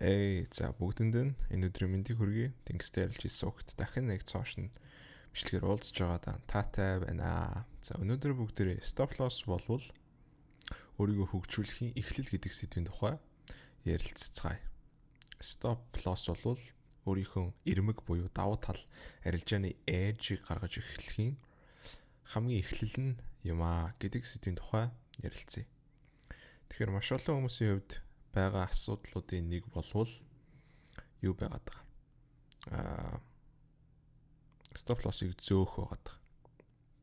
Эй, за бүгдэнд нь энэ өдрийн мэндийг хүргэе. Тэнгистэй ярилж суугт дахин нэг цоошин бичлэгээр уулзж байгаадаа таатай байна. За, өнөөдөр бүгдээрээ stop loss болвол өөрийгөө хөгжүүлэхийн эхлэл гэдэг сэдвийн тухай ярилцацгаая. Stop loss болвол өөрийнхөө ирмэг буюу давуу тал, арилжааны edge-ийг гаргаж эхлэхийн хамгийн эхлэл нь юм аа гэдэг сэдвийн тухай ярилцъя. Тэгэхээр маш олон хүмүүсийн хувьд байгаа асуудлуудын нэг болвол юу байгаад байгаа? Stop loss-ыг зөөх байгаад байгаа.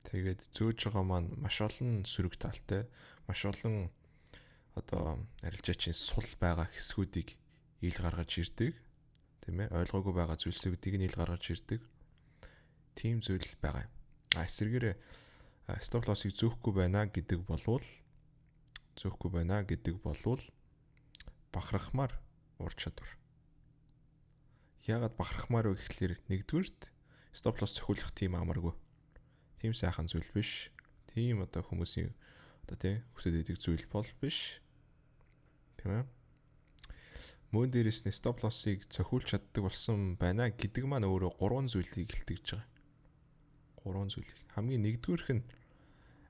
Тэгээд зөөж байгаа маань маш олон сөрөг талтай, маш олон одоо арилжаачийн сул байгаа хэсгүүдийг ил гаргаж ирдэг. Тийм ээ? Ойлгоогүй байгаа зүйлсүүдийг нь ил гаргаж ирдэг. Тийм зүйл байгаа юм. А эсвэргээрээ stop loss-ыг зөөхгүй байна гэдэг болвол бахархмаар ур чадвар. Яагаад бахархмаар вэ гэхлээр нэгдүгээрт stop loss цохиулах тийм амаргүй. Тийм сайхан зүйл биш. Тийм одоо хүмүүсийн одоо тий хүсэж идэг зүйл бол биш. Тийм ээ. Мөн дээрээс нь stop loss-ыг цохиулж чаддаг болсон байна гэдэг маань өөрөө гурван зүйлийг илтгэж байгаа. Гурван зүйлийг. Хамгийн нэгдүгээрх нь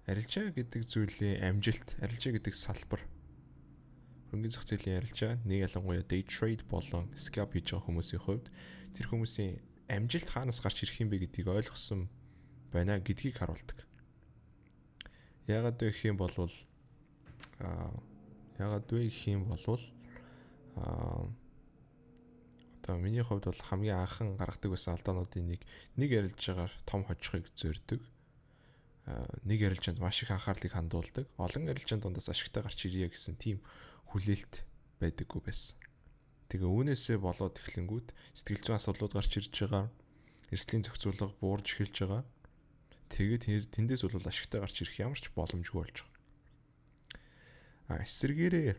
арилжаа гэдэг зүйлийн амжилт, арилжаа гэдэг салбар, хөрөнгөний зах зээлийн арилжаа, нэг ялангуяа day trade болон scalp хийж байгаа хүмүүсийн хувьд тэр хүмүүсийн амжилт хаанаас гарч ирэх юм бэ гэдгийг ойлгосон байна гэдгийг харуулдаг. Яагаад вэ гэх юм бол одоо миний хувьд бол хамгийн анхан гаргадаг байсан алдаануудын нэг нэг арилжаагаар том хожихыг зорддог. Нэг арилжаанд маш их анхаарлыг хандуулдаг. Олон арилжаанд дундаас ашигтай гарч ирье гэсэн тийм хүлээлт байдаггүй байсан. Тэгээ үүнээсээ болоод эхлэнгүүт сэтгэл зүйн асуудлууд гарч ирж байгаа. Эрсдлийн зохицуулга буурж эхэлж байгаа. Тэгээд тэндээс бол ашигтай гарч ирэх ямар ч боломжгүй болж байгаа. А эсвэргээрээ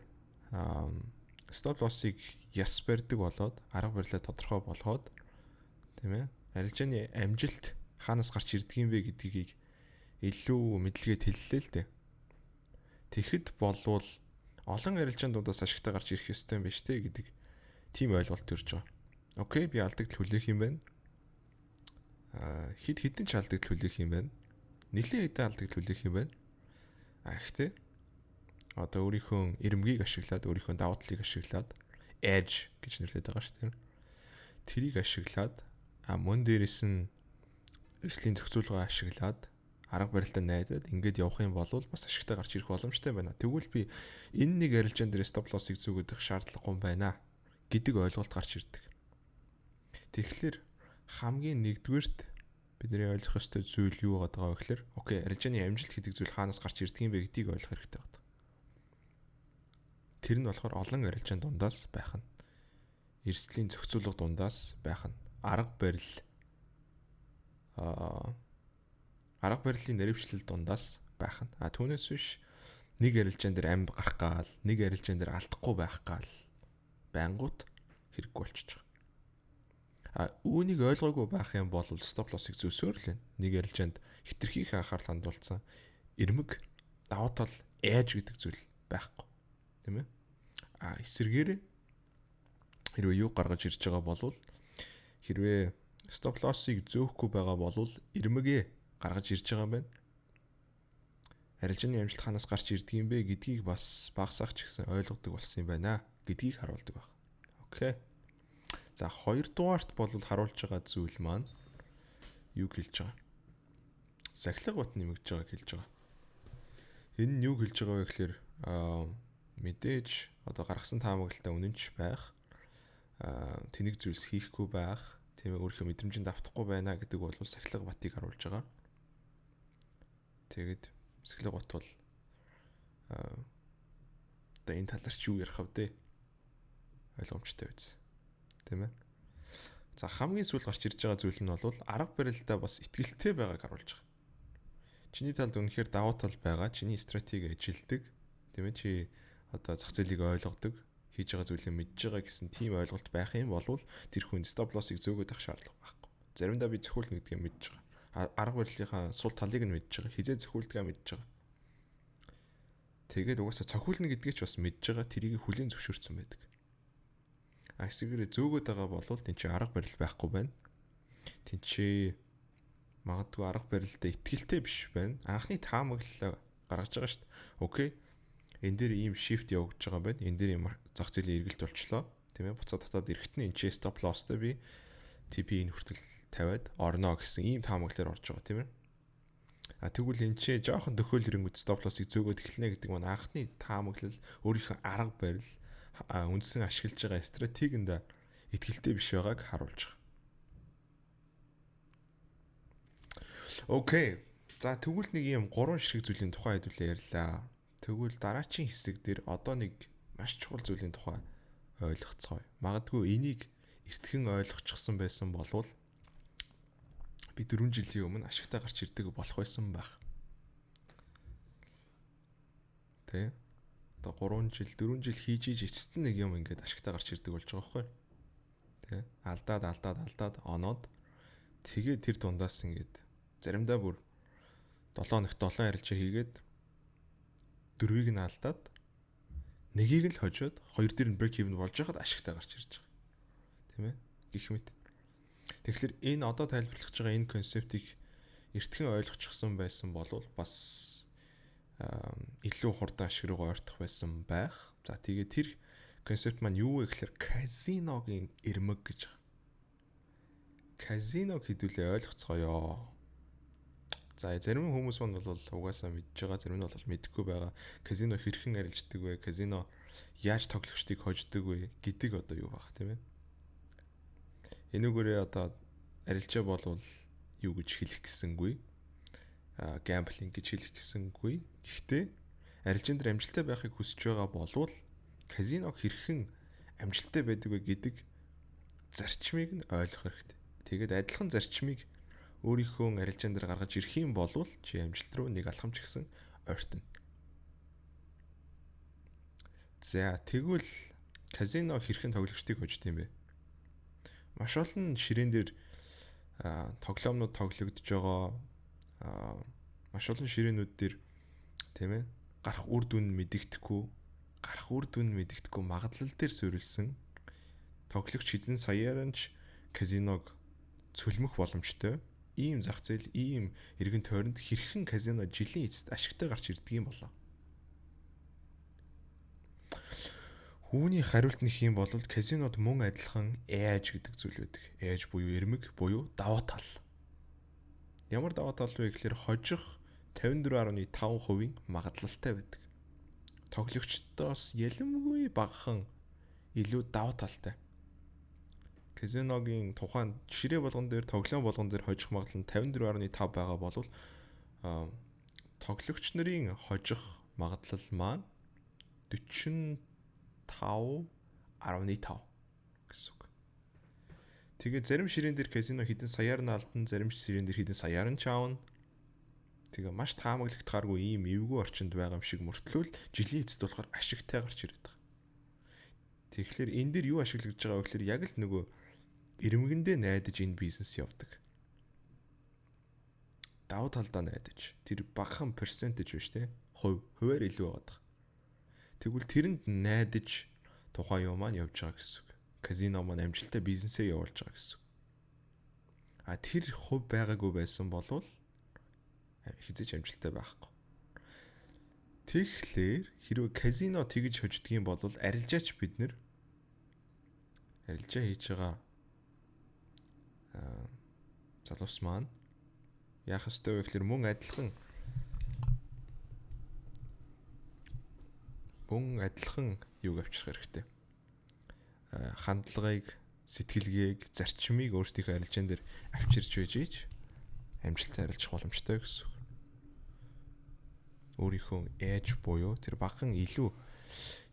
stop loss-ыг яс барьдаг болоод, арга барилаа тодорхой болгоод, тийм ээ, арилжааны амжилт хаанаас гарч ирдэг юм бэ гэдгийг илүү мэдлэгээ тэллээ л дээ. Тэгэхэд болвол олон арилжаан дундаас ашигтай гарч ирэх ёстой юм байна шүү гэдэг тийм ойлголт төрж байгаа. Okay, би алдагдал хүлээх юм байна. Аа, хэд хэдэн ч алдагдал хүлээх юм байна. Нилээн хэдэн алдагдал хүлээх юм байна. А гэхдээ одоо өөрийнхөө ирмэгийг ашиглаад, өөрийнхөө давуу талыг ашиглаад, edge гэж нэрлэдэг байгаа шүү дээ. Тэрийг ашиглаад, а мөн дээрээс нь эрсдлийн зохицуулгаа ашиглаад, арга барилдаа найдаад ингээд явах юм бол бас ашигтай гарч ирэх боломжтой байна. Тэгвэл би энэ нэг арилжаан дээр stop loss-ыг зүүгдэх шаардлагагүй байна гэдэг ойлголт гарч ирдэг. Тэгэхээр хамгийн нэгдүгээрт бидний ойлгох ёстой зүйл юу байгаа вэ гэхээр okay, арилжааны амжилт гэдэг зүйл хаанаас гарч ирдэг юм бэ гэдгийг ойлгох хэрэгтэй байна. Тэр нь болохоор олон арилжаан дундаас байх нь. Эрсдлийн зохицуулга дундаас байх нь. Арга барилын наривчлал дундаас байх нь. А түүнээс биш нэг арилжаан дээр амь гарах гаал, нэг арилжаан дээр алдахгүй байх гаал байнгут хэрэггүй болчихж байгаа. А үүнийг ойлгоогүй байх юм бол stop loss-ыг зөөсөөр л байна. Нэг арилжаанд хэтэрхий их анхаарал хандуулсан, ирмэг, давуу тал, edge гэдэг зүйл байхгүй. Тийм ээ? А эсвэргээр хэрвээ юу гаргаж ирж байгаа болвол, хэрвээ stop loss-ыг зөөхгүй байгаа бол ирмэгээ гаргаж ирж байгаа юм байна. Арилжааны амжилт хаанаас гарч ирдэг юм бэ гэдгийг бас багасах ч гэсэн ойлгодог болсон юм байна гэдгийг харуулдаг байх. Okay. За, хоёрдугаарт бол харуулж байгаа зүйл маань юу хэлж байгаа? Сахилга бат нэмэгдэж байгааг хэлж байгаа. Энэ нь юу хэлж байгаа вэ гэхээр мэдээж одоо гаргасан таамаглалтаа үнэнч байх, тэнэг зүйлс хийхгүй байх, тийм ээ, өөрийнхөө мэдрэмжинд автахгүй байна гэдэг бол сахилга батыг харуулж байгаа. Тэгээд сахилга бат бол одоо энэ талаар ч юу ярих вэ? Ойлгомжтой биз. Тийм ээ. За, хамгийн сүүл гарч ирж байгаа зүйл нь бол арга барилдаа бас итгэлтэй байгааг харуулж байгаа. Чиний талд үнэхээр давуу тал байгаа, чиний стратеги ажилдаг, тийм ээ, чи одоо зах зээлийг ойлгодог, хийж байгаа зүйлээ мэдж байгаа гэсэн тийм ойлголт байх юм бол тэр хүн stop loss-ыг зөөгөөд авах шаардлага байхгүй. Заримдаа би цохиулна гэдгийг мэдж байгаа. Арга барилынхаа сул талыг нь мэдж байгаа. Хэзээ цохиулдгаа мэдж байгаа. Тэгээд угаасаа цохиулна гэдгийг ч бас мэдж байгаа. Тэрийг хүлээн зөвшөөрсөн байдаг. А эсвэрээ зөөгөөд байгаа бол тэн чи арга барил байхгүй байна. Тэн чи магадгүй арга барилдаа итгэлтэй биш байна. Анхны таамаглалаа гаргаж байгаа шүү дээ. Окей. Энэ дээр ийм shift явагдаж байгаа байна. Энэ дээр ийм зах зээлийн эргэлт болчлоо. Тийм ээ. Буцаад татаад ирэхэд нь энэ чи stop loss-той би TP-ийн хүртэл тавиад орно гэсэн ийм таамаглалаар орж байгаа, тийм ээ. А тэгвэл энэ чи жоохон дөхөөл ирэнгүүт stop loss-ыг зөөгөөд эхэлнэ гэдэг маань анхны таамаглал, өөрийнхөө арга барил, үндсэн ашиглаж байгаа стратегинд итгэлтэй биш байгааг харуулж байгаа. Окей. За, тэгвэл нэг ийм гурван ширхэг зүйлийн тухай хэдүүлээ ярьлаа. Тэгвэл дараачийн хэсэг дээр одоо нэг маш чухал зүйлийн тухай ойлгоцгоё. Магадгүй энийг эртхэн ойлгочихсон байсан болвол би 4 жилийн өмнө ашигтай гарч ирдэг болох байсан байх. Тэ? Одоо 3 жил, 4 жил хийж иж эцэст нь нэг юм ингээд ашигтай гарч ирдэг болж байгаа байхгүй. Тэ? Алдаад, алдаад, алдаад оноод тэгээ тэр дундаас ингээд заримдаа бүр 7 хоногт 7 арилжаа хийгээд дөрвийг нь алдаад, нэгийг л хожоод, хоёр дээр нь break even болж байхад ашигтай гарч ирж байгаа. Тийм ээ? Гэх мэт. Тэгэхээр энэ одоо тайлбарлах гэж байгаа энэ концептыг эртхэн ойлгочихсон байсан бол бас илүү хурдан ашиг руугаа ойртох байсан байх. За, тэгээ тэр концепт маань юу вэ гэхээр казиногийн ирмэг гэж байгаа. Казино хэдүүлээ ойлгоцгоё. За, зарим хүмүүс маань бол угаасаа мэдж байгаа, зарим нь бол мэдэхгүй байгаа. Казино хэрхэн арилждаг вэ? Казино яаж тоглогчдыг хождог вэ гэдэг одоо юу байгаа, тийм ээ. Энүүгээрээ одоо арилжаа болвол юу гэж хэлэх гэсэнгүй. А gambling гэж хэлэх гэсэнгүй. Гэхдээ арилжаан дээр амжилттай байхыг хүсэж байгаа болвол казино хэрхэн амжилттай байдаг вэ гэдэг зарчмыг нь ойлгох хэрэгтэй. Тэгээд адилхан зарчмыг өөрийнхөө арилжаан дээр гаргаж ирэх юм бол чи амжилт руу нэг алхам ч гэсэн ойртоно. За, тэгвэл казино хэрхэн тоглогчдыг хождог юм бэ? Маш олон ширээн дээр тоглоомнууд тоглогдож байгаа. Маш олон ширээнүүд дээр, тийм ээ, гарах үр дүн мэдэгдэхгүй, гарах үр дүн мэдэгдэхгүй магадлал дээр суурилсан, тоглогч хэзээ саяараа ч казиног цөлмөх боломжтой ийм зах зээл, ийм эргэн тойронд хэрхэн казино жилийн эцэст ашигтай гарч ирдэг юм болоо? Үүний хариулт нэх юм бол казинод мөн адилхан edge гэдэг зүйл байдаг. Edge буюу ирмэг буюу давуу тал. Ямар давуу тал вэ гэхээр хожих 54.5% магадлалтай байдаг. Тоглогчдоос ялимгүй багахан илүү давуу талтай. Казиногийн тухайн ширээ болгон дээр, тоглоом болгон дээр хожих магадлал нь 54.5 байгаа бол тоглогч нарын хожих магадлал маань 45.5 гэсэн үг. Тэгээ зарим ширээн дээр казино хэдэн саяар нь алдан, зарим ширээн дээр хэдэн саяар нь чаавна. Тэгээ маш таамаглагдахааргүй ийм эвгүй орчинд байгаа юм шиг мөртлөөл жилийн эцэст болохоор ашигтай гарч ирээд байгаа. Тэгэхээр энэ дээр юу ашиглагдж байгаа вэ гэхээр яг л нөгөө ирмэгэндээ найдаж энэ бизнес явдаг. Давуу талдаа найдаж. Тэр багахан percentage биш те. Хувь, хувиар илүү байгаад байгаа. Тэгвэл тэрэнд найдаж тухайн юм маань явж байгаа гэсэн үг. Казино маань амжилттай бизнесээ явуулж байгаа гэсэн үг. А тэр хувь байгаагүй байсан болвол хэзээ ч амжилттай байхгүй. Тэгэхээр хэрвээ казино тэгж хождог юм бол арилжаач бид нэр, арилжаа хийж байгаа залуус маань яах ёстой вэ гэхээр мөн адилхан юуг авчрах хэрэгтэй. Хандлагыг, сэтгэлгээг, зарчмыг өөрсдийнхөө арилжаан дээр авчирч байж ич амжилттай арилжах боломжтой гэсэн үг. Өөрийнхөө edge буюу тэр багахан илүү,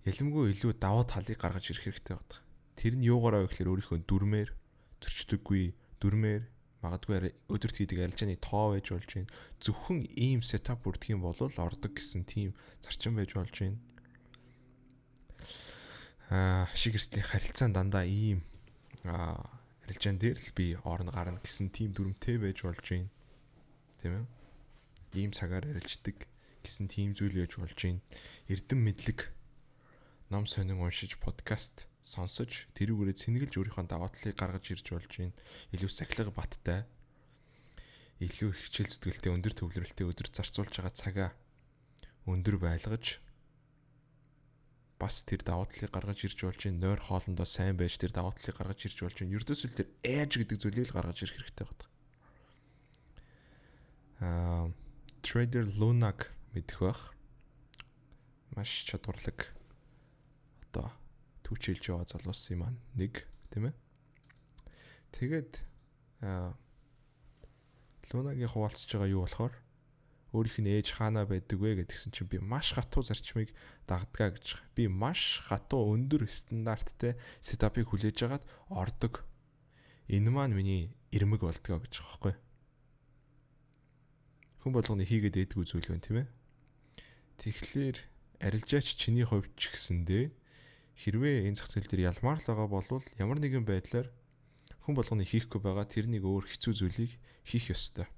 ялимгүй илүү давуу талыг гаргаж ирэх хэрэгтэй байдаг. Тэр нь юугаараа вэ гэхээр өөрийнхөө дүрмээр, зөрчдөггүй дүрмээр, магадгүй өдөрт хийдэг арилжааны тоо байж болж байна. Зөвхөн ийм setup бүрдэх юм бол ордог гэсэн тийм зарчим байж болж байна. Ашиг эрсдлийн харилцаан дандаа ийм арилжаан дээр л би орно гарна гэсэн тийм дүрмтэй байж болж байна. Тийм ээ. Ийм цагаар арилждаг гэсэн тийм зүйл байж болж байна. Эрдэм мэдлэг, ном сонин уншиж, подкаст Сонсож, тэрүүгээрээ цэнгэлж өөрийнхөө даваа талыг гаргаж ирж болж байна. Илүү сахилга баттай, илүү их хичээл зүтгэлтэй, өндөр төвлөрөлттэй, өдөр зарцуулж байгаа цагаа өндөр байлгаж бас тэр даваа талыг гаргаж ирж болж байна. Нойр хоолндоо сайн байж тэр даваа талыг гаргаж ирж болж байна. Ердөөсөө л тэр edge гэдэг зүйлийг л гаргаж ирэх хэрэгтэй байна. Trader Lunag мэдэх байх. Маш чадварлаг одоо түүчэлж яваа залуусын маань нэг, тийм ээ. Тэгээд Лунагийн хуваалцж байгаа юу болохоор өөрийнх нь ээж хаанаа байдаг вэ гэдгсэн чинь би маш хатуу зарчмыг дагдгаа гэж. Би маш хатуу өндөр стандарттай setup ыг хүлээж агаад ордог. Энэ маань миний ирмэг болдгоо гэж байгаа байхгүй. Хүн болгоны хийгээд ээдгүү зүйл байна, тийм ээ. Тэгэхээр арилжаач чиний хувьд ч гэсэндээ хэрвээ энэ зах зээл дээр ялмаар л байгаа бол ямар нэгэн байдлаар хүн болгоны хийхгүй байгаа тэрнийг өөр хэцүү зүйлийг хийх ёстой.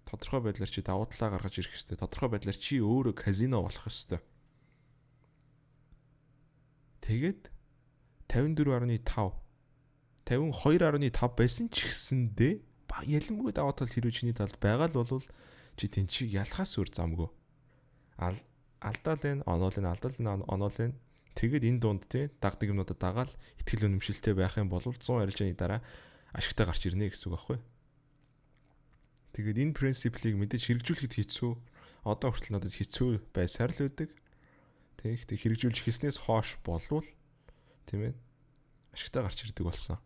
Тодорхой байдлаар чи давуу талаа гаргаж ирэх ёстой. Тодорхой байдлаар чи өөрөө казино болох ёстой. Тэгээд 54.5, 52.5 байсан ч гэсэндээ ялангуяа давуу тал хэрвээ чиний талд байгаа л бол чи тэн чиг ялахаас өөр замгүй. Алдаал энэ, оноол энэ, алдаал энэ, оноол энэ. Тэгээд энэ дунд те дагдаг юмнуудад дагаал итгэл үнэмшилтэй байх юм бол 100 арилжааны дараа ашигтай гарч ирнэ гэсэн үг байхгүй. Тэгээд энэ принциплийг мэдээж хэрэгжүүлэхэд хэцүү. Одоо хүртэл надад хэцүү байсаар л байдаг. Тэг. Тэг хэрэгжүүлж эхэлснээс хойш болвол, тийм ээ, ашигтай гарч ирдэг болсон.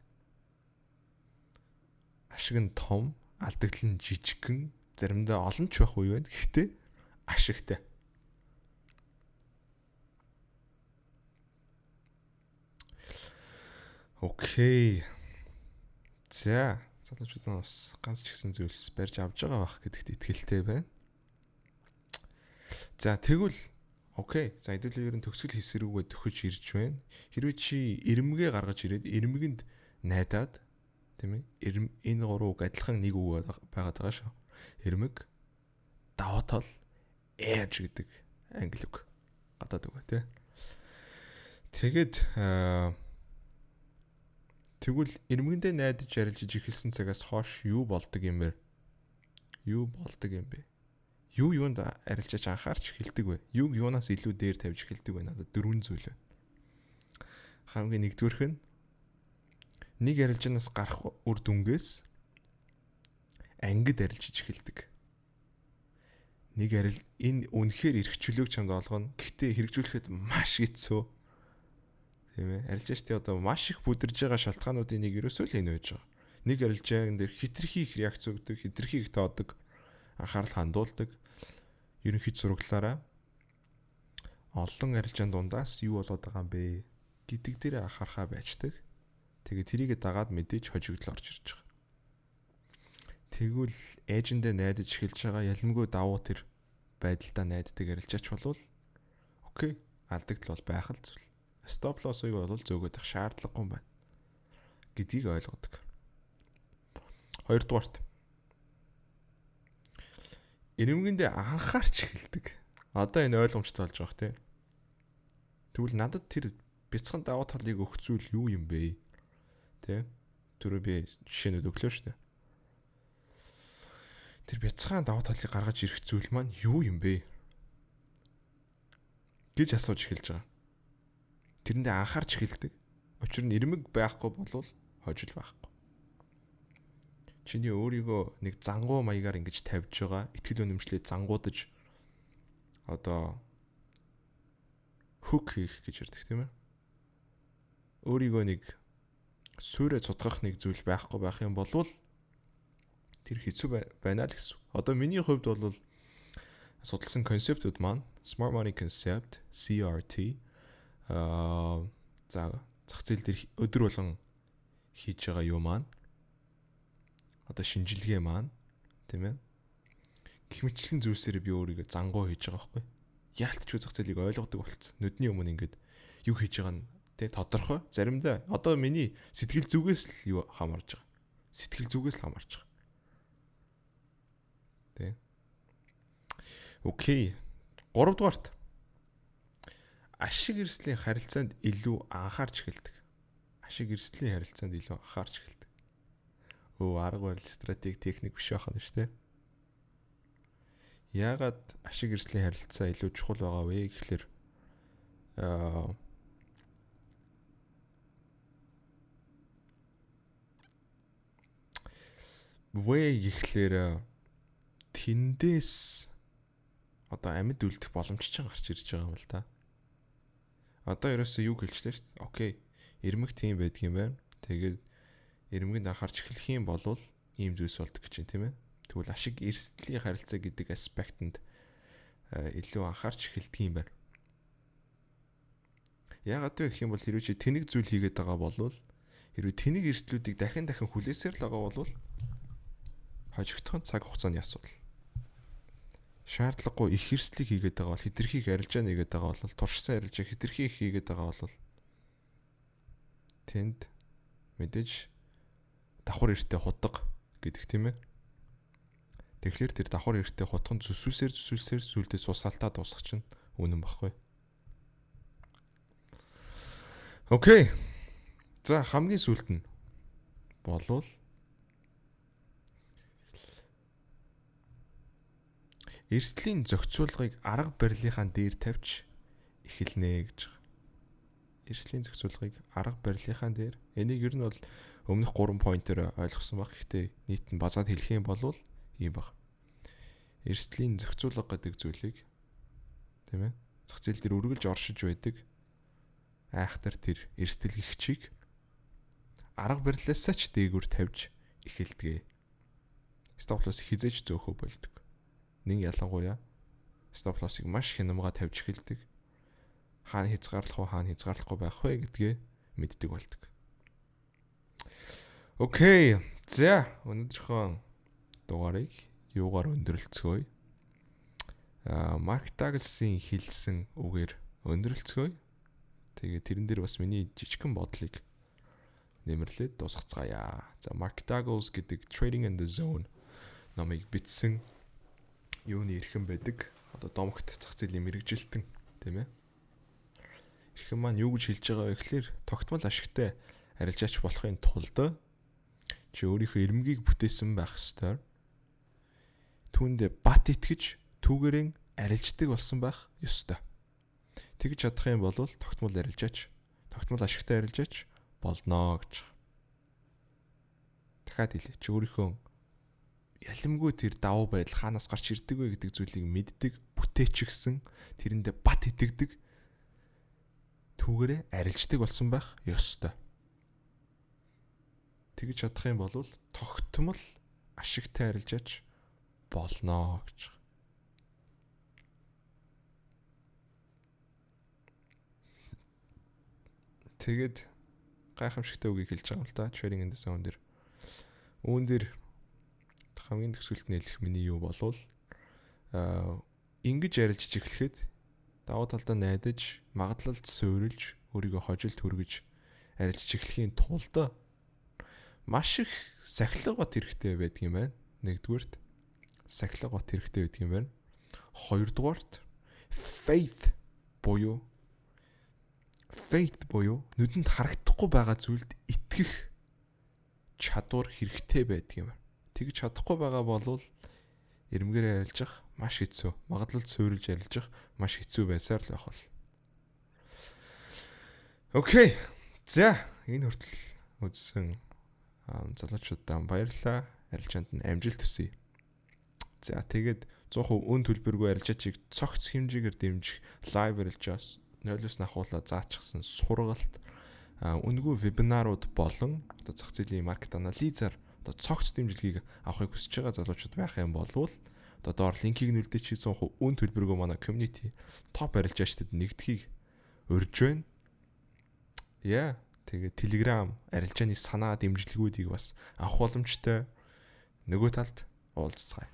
Ашиг нь том, алдагдал нь жижигхэн, заримдаа олон ч байх үе байна. Гэхдээ ашигтай. Окей. За, залуучууд маань бас ганц ч гэсэн зүйлс барьж авч байгаа байх гэдэгт итгэлтэй байна. За, тэгвэл окей. За, хэдүүлээ ер нь төгсгөл хэсэг рүүгээ төхөж ирж байна. Хэрвээ чи ирмэгээ гаргаж ирээд ирмэгэнд найдаад, тийм ээ. Энэ гурав үг адилхан нэг үг байгаад байгаа шүү. Ирмэг, даваа тал, edge гэдэг англи үг. Гадаад үг, тийм. Тэгээд тэгвэл ирмэгэндээ найдаж арилжиж эхэлсэн цагаас хойш юу болдог юм бэ? Юу болдог юм бэ? Юу юунд арилжаач анхаарч эхэлдэг вэ? Юуг юунаас илүү дээр тавьж эхэлдэг вэ? Надад дөрвөн зүйл байна. Хамгийн нэгдүгээрх нь нэг арилжаанаас гарах үр дүнгээс ангид арилжиж эхэлдэг. Нэг арил энэ үнэхээр эрх чөлөөг чамд олгоно. Гэхдээ хэрэгжүүлэхэд маш хэцүү. Тийм ээ. Арилжаачдын одоо маш их бүдэрж байгаа шалтгаануудын нэг ерөөсөө л энэ байж байгаа. Нэг арилжаан дээр хитрхи их реакц өгдөг, хитрхи их тоодог, анхаарал хандуулдаг. Ерөнхий зураглалаараа олон арилжаан дундаас юу болоод байгаа юм бэ гэдэг дээр анхаарахаа байждаг. Тэгээ тэрийгэ дагаад мэдээж хожигдол орж ирж байгаа. Тэгвэл эйжэндээ найдаж эхэлж байгаа, ялмгүй давуу тэр байдалдаа найддаг арилжаач болвол окей, алдагдал бол байх л зүйл. Stop loss-ыг бол зөөгөөд авах шаардлагагүй юм байна гэдгийг ойлгодог. Хоёрдугаарт ирэмгэндээ анхаарч эхэлдэг. Одоо энэ ойлгомжтой болж байгаа тийм. Тэгвэл надад тэр бяцхан давуу талыг өгөх зүйл юу юм бэ? Тэ? Түрүү би жишээнүүд өглөө шүү дээ. Тэр бяцхан давуу талыг гаргаж ирэх зүйл маань юу юм бэ гэж асууж эхэлж байгаа. Тэрэндээ анхаарч эхэлдэг. Учир нь ирмэг байхгүй болвол хожил байхгүй. Чиний өөрийгөө нэг зангуу маягаар ингэж тавьж байгаа итгэл үнэмшлээ зангуудаж одоо хөк хийх гэж ярьдаг, тийм ээ. Өөрийгөө нэг суурэ цутгах нэг зүйл байхгүй байх юм болвол тэр хэцүү байна л гэсэн. Одоо миний хувьд бол судалсан концептууд маань Smart Money Concept, CRT, за зах зээл дээр өдөр болгон хийж байгаа юм маань одоо шинжилгээ маань, тийм ээ. Гэх мэтчлэн зүйлсээр би өөрийгөө зангуу хийж байгаа байхгүй. Яалтч зах зээлийг ойлгодог болцсон. Нүдний өмнө ингээд юу хийж байгаа нь тий тодорхой. Заримдаа одоо миний сэтгэл зүгээс л юу хамаарж байгаа. Сэтгэл зүгээс л хамаарж байгаа. Тий. Окей. Гуравдугаарт ашиг эрсдлийн харилцаанд илүү анхаарч эхэлдэг. Ашиг эрсдлийн харилцаанд илүү анхаарч эхэлдэг. Арга барил, стратеги, техник биш байх нь шүү дээ. Яагаад ашиг эрсдлийн харилцаа илүү чухал байгаа вэ гэхлээр вэ гэхлээр тэндээс одоо амьд үлдэх боломж чинь гарч ирж байгаа юм л да. Одоо ерөөсөө юу хэлчихлээ шүү дээ. Okay. Ирмэг тийм байдаг юм байна. Тэгээд ирмэгэнд анхаарч эхлэх юм бол ийм зүйлс болдог гэж байна, тийм ээ. Тэгвэл ашиг эрсдлийн харилцаа гэдэг aspect-энд илүү анхаарч эхэлдэг юм байна. Яагаад вэ гэх юм бол хэрвээ чи тэнэг зүйл хийгээд байгаа бол, хэрвээ тэнэг эрсдлүүдийг дахин дахин хүлээсээр л байгаа бол хожигдох нь цаг хугацааны асуудал. Шаардлагагүй их эрсдлийг хийгээд байгаа бол, хэтэрхий их арилжаа нэгээд байгаа бол, туршсан арилжаа хэтэрхий их хийгээд байгаа бол тэнд мэдээж давхар эртээ худаг гэдэг, тийм ээ. Тэгэхээр тэр давхар эртээ хутган зүсүүлсээр зүсүүлсээр сүлдээ сусаалтаа дуусгах чинь үнэн баггүй. Okay. За, хамгийн сүүлд нь болвол эрсдлийн зохицуулгыг арга барилынхаа дээр тавьж эхэлнэ гэж байгаа. Эрсдлийн зохицуулгыг арга барилынхаа дээр, энийг ер нь бол өмнөх 3 point-оор ойлгосон баг. Гэхдээ нийт нь базаад хэлэх юм бол ийм баг. Эрсдлийн зохицуулга гэдэг зүйлийг, тийм ээ, зах зээл дээр үргэлж оршиж байдаг айхтар тэр эрсдэлгэгчийг арга барилаасаа ч дээгүүр тавьж эхэлдэг. Stop loss хэзээ ч зөөхөө болдог. Нин ялангуяа stop loss-ыг маш хянамга тавьж эхэлдэг. Хаана хязгаарлах уу, хаана хязгаарлахгүй байх вэ гэдгээ мэддэг болдог. Okay. За, өнөөдрийнхөө дугаарыг юугаар өндөрлөцгөөе? Марк Дагласын хэлсэн үгээр өндөрлөцгөөе. Тэгээ тэрэн дээр бас миний жижигхэн бодлыг нэмэрлээд дуусгацгаая. За, Марк Douglas гэдэг Trading in the Zone номыг бичсэн юуны эрхэм байдаг. Одоо домогт зах зээлийн мэргэжилтэн, тийм ээ. Эрхэм маань юу гэж хэлж байгаа вэ гэхлээр тогтмол ашигтай арилжаач болохын тулд чи өөрийнхөө ирмэгийг бүтээсэн байх ёстой. Түүндээ бат итгэж түүгээрэн арилждаг болсон байх ёстой. Тэгж чадах юм бол тогтмол арилжаач, тогтмол ашигтай арилжаач болно гэж. Дахиад хэлье. Чи өөрийнхөө ялимгүй тэр давуу байдал хаанаас гарч ирдэг вэ гэдэг зүйлийг мэддэг, бүтээчихсэн, тэрэндээ бат итгэдэг, түүгээрээ арилждаг болсон байх ёстой. Тэгж чадах юм бол тогтмол ашигтай арилжаач болно гэж. Тэгээд гайхамшигтай үгийг хэлж байгаа юм л да. Trading in the Zone дээр. Үүн дээр хамгийн төгсгөлд нээлэх миний юу болвол ингэж арилжиж эхлэхэд давуу талдаа найдаж, магадлалд суурилж, өөрийгөө хожилд хүргэж арилжиж эхлэхийн тулд маш их сахилга бат хэрэгтэй байдаг юм байна. Нэгдүгээрт сахилга бат хэрэгтэй байдаг юм байна. Хоёрдугаарт faith буюу нүдэнд харагдахгүй байгаа зүйлд итгэх чадвар хэрэгтэй байдаг юм байна. Тэгж чадахгүй байгаа бол ирмэгээрээ арилжах маш хэцүү. Магадлал суурилж арилжах маш хэцүү байсаар л байх бол. Okay. За, энэ хүртэл үзсэн залуучуудаа баярлалаа. Арилжаанд нь амжилт хүсье. За, тэгээд 100% үн төлбөргүй арилжаачийг цогц хэмжээгээр дэмжих live арилжаа 0-оос нь ахуулаад заачихсан сургалт, үнэгүй вебинарууд болон одоо зах зээлийн market анализаар одоо цогц дэмжлэгийг авахыг хүсэж байгаа залуучууд байх юм бол одоо доор линкийг нь үлдээчих, 100% үн төлбөргүй манай community топ арилжаачдад нэгдэхийг урьж байна. Яа, тэгээд Telegram арилжааны санаа дэмжлэгүүдийг бас авах боломжтой. Нөгөө талд уулзцгаая.